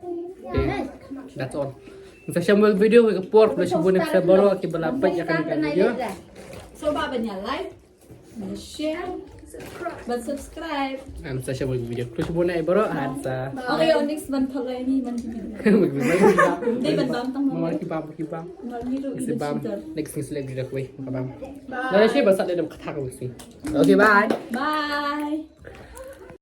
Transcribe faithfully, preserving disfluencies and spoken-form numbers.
Okay, that's all. Ngin sa ïashem ïa ka video ha ka por. Khublei shibun ïa phi baroh kiba la peit ïa kane ka video. Sngewbha ban ïa like, share, ban subscribe. Ngin sa ïashem ïa ka video. Khublei shibun ïa baroh. Ngin sa. Okay, next ban follow ni ban. Dei ban bam tang. Mar ki bam, ki bam. Mar ni ruh. Ngin sa bam. Next ngin sa leh video kawei. Bam. Bye. Ngan sa ba sat leh da ka kata kawei. Okay, bye. Bye.